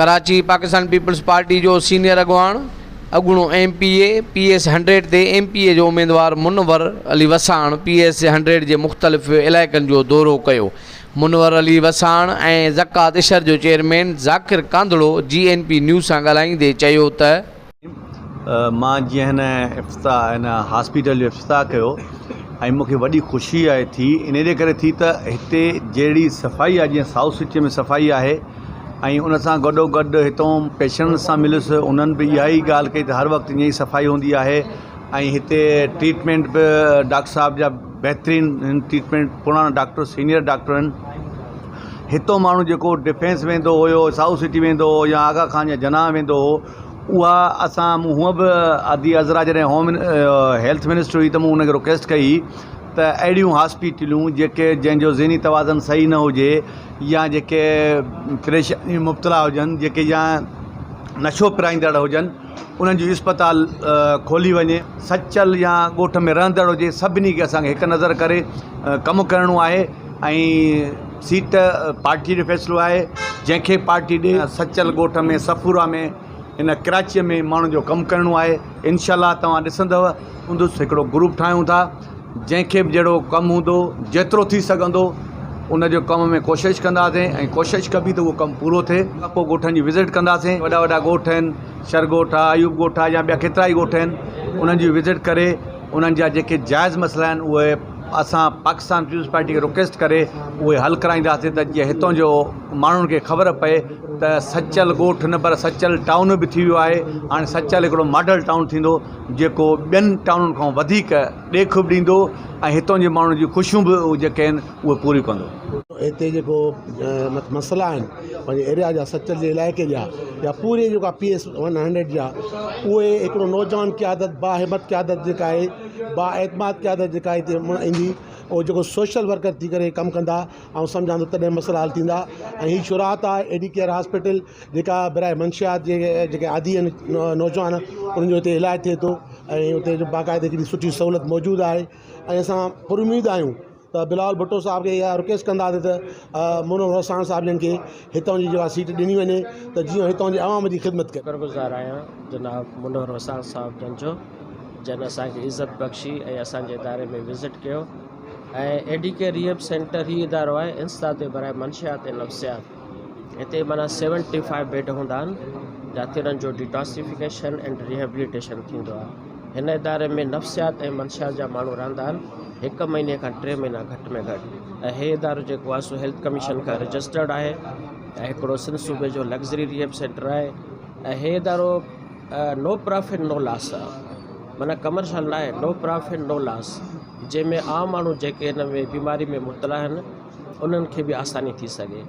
Karachi, Pakistan peoples party جو senior اڳواڻ، اڳوڻو M P A, P S hundred تي ايم پي اي جو اميدوار Munawar Ali Wassan P S hundred جي مختلف علائقن جو دورو ڪيو. منور علي وساڻ ۽ زڪوات اشر جو chairman Zakir Kandhro G N P news سان ڳالهائيندي چيو ته. مان جيئن هن افتتاح هن هاسپيٽل جو افتتاح ڪيو ۽ مون کي وڏي خوشي آهي ٿي ان جي ڪري ٿي ته هتي جهڙي صفائي آهي جيئن سائوٿ سٽي ۾ صفائي آهي ۽ ان سان گڏو گڏ هتون پيشنٽ سان مليس انهن به اها ئي ڳالهه ڪئي ته هر وقت ائين ئي صفائي هوندي آهي ۽ هتي ٽريٽمينٽ به ڊاڪٽر صاحب جا بهترين ٽريٽمينٽ پراڻا ڊاڪٽر سينئر ڊاڪٽر آهن هتو ماڻهو جيڪو ڊفينس ويندو هيو سائوٿ سٽي ويندو هو يا آغا خان يا جناح ويندو هو اها اسان مون هونء به ادي عذرا جڏهن هوم هيلٿ منسٽر هئي ته مون ان کي رڪويسٽ ڪئي هئي ته اهڙيون هاسپيٽلون جيڪي جنهن جو ذهني توازن صحيح نه هجي يا جيڪي پريشاني ۾ مبتلا هجن جيڪي يا نشو پرائيندڙ هجن انهن جي اسپتال کولي وڃي سچل يا ڳوٺ ۾ رهندڙ هجي سڀني کي اسانکي هڪ نظر ڪري ڪم ڪرڻو آهي ۽ سيٽ پارٽي جو فيصلو آهي جنهن کي پارٽي ڏي سچل ڳوٺ ۾ صفورا ۾ هن ڪراچيء ۾ ماڻهن جو ڪم ڪرڻو آهي انشاء الله توهان ڏسندؤ هوندس هڪڙو گروپ ٺاهيون ٿا جنهن کي به جهڙو ڪم هوندو جيترو ٿي سگهندو ان جو ڪم ۾ ڪوشش ڪنداسين ۽ ڪوشش ڪبي ته اهو ڪم پورو ٿئي پوء ڳوٺن جي وزٽ ڪنداسين وڏا وڏا ڳوٺ آهن شر ڳوٺ آهي ايوب ڳوٺ آهي يا ٻيا ڪيترا ئي ڳوٺ آهن انهن جي وزٽ ڪري انهن جا جيڪي جائز مسئلا آهن اهي اسان پاڪستان پيپلز پارٽي کي رڪويسٽ ڪري اهي حل ڪرائينداسين ته جيئن هتان جو ماڻهن کي خبر پئي ته سچل ڳوٺ نه پر سچل ٽائون به ٿي ويو آهي هاڻي سچل هڪڙو ماڊل ٽائون ٿيندو جيڪو ٻين ٽائونن کان وڌيڪ ڏيک به ڏيندو ۽ هتان جي ماڻهن جون خوشيون به جيڪي آهن اهي پوريون ڪندو. هتي جيڪو مسئلا آهن پنهنجي ايريا جا سچل جي علائقي جا يا پوري جيڪا پي ايس ون هنڊريڊ جا اهي هڪڙو نوجوان قيادت باهمت قيادت جيڪا آهي با اعتماد قيادت جيڪا هتي ايندي اهو جيڪو سوشل ورڪر ٿي ڪري ڪم ڪندا آئون سمجهان ٿو تڏهن مسئلا حل ٿيندا ۽ هي شروعات آهي اي ڊي ڪيئر هاسپيٽل جيڪا برائي منشيات جي جيڪي عادي آهن نوجوان انهن جو هتي علاج ٿئي ٿو ۽ اتي باقاعدي هڪڙي سٺي سهولت موجود آهي ۽ اسان پر اميد آهيون ته بلاول ڀٽو صاحب کي اها رڪويسٽ ڪنداسين ته منور وساڻ صاحب جن کي هتان جي جيڪا سيٽ ڏني وڃي ته جيئن هتان جي عوام جي خدمت ڪري. شڪرگذار آهيان جناب منور وساڻ صاحب جن جو جن اسان کي عزت بخشي ۽ اسان جي اداري ۾ وزٽ ڪيو ۽ اي ڊي ڪي ريهب سينٽر هي ادارو آهي انسداد برائي منشيات ۽ نفسيات هتي معنيٰ سيونٽي فائيو بيڊ هوندا آهن جاتي انهن جو ڊيٽاسيفڪيشن اينڊ ريهبليٽيشن ٿيندو آهي هن اداري ۾ نفسيات ۽ منشيات جا ماڻهو رهندا آهن هڪ مهيني کان ٽي مهينا گهٽ ۾ گهٽ ۽ هي ادارو جيڪو آهي سو هيلٿ ڪميشن کان رجسٽرڊ آهي ۽ هڪڙو سنڌ صوبي جو لگزري ريهب سينٽر آهي ۽ هي ادارو نو پرافٽ نو لاس آهي معنيٰ ڪمرشل نه آهي نو پرافٽ نو لاس جنهن ۾ عام ماڻهو جيڪي هن ۾ بيماري ۾ مبتلا آهن انهن کي به آساني ٿي سگهي.